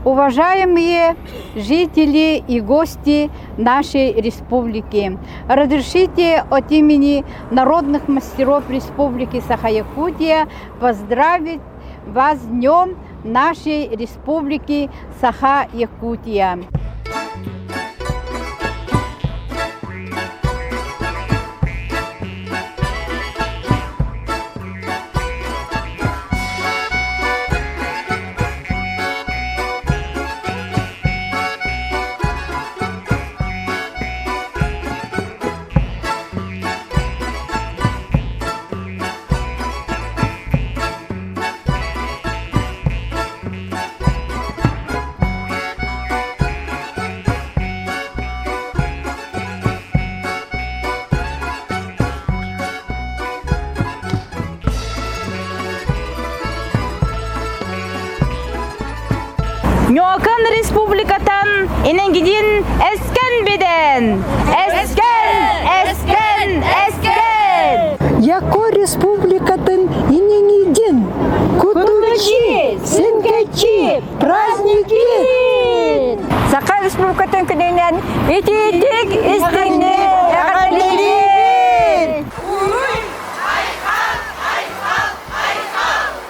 Уважаемые жители и гости нашей республики, разрешите от имени народных мастеров Республики Саха-Якутия поздравить вас с Днем нашей Республики Саха-Якутия. Ньокон республикатан иненгидин эскен биден! Эскен! Эскен! Эскен! Яко республикатын инеңидин Кутучи, Синкечи, праздники! Саха республикатын күнүнэн итиитик!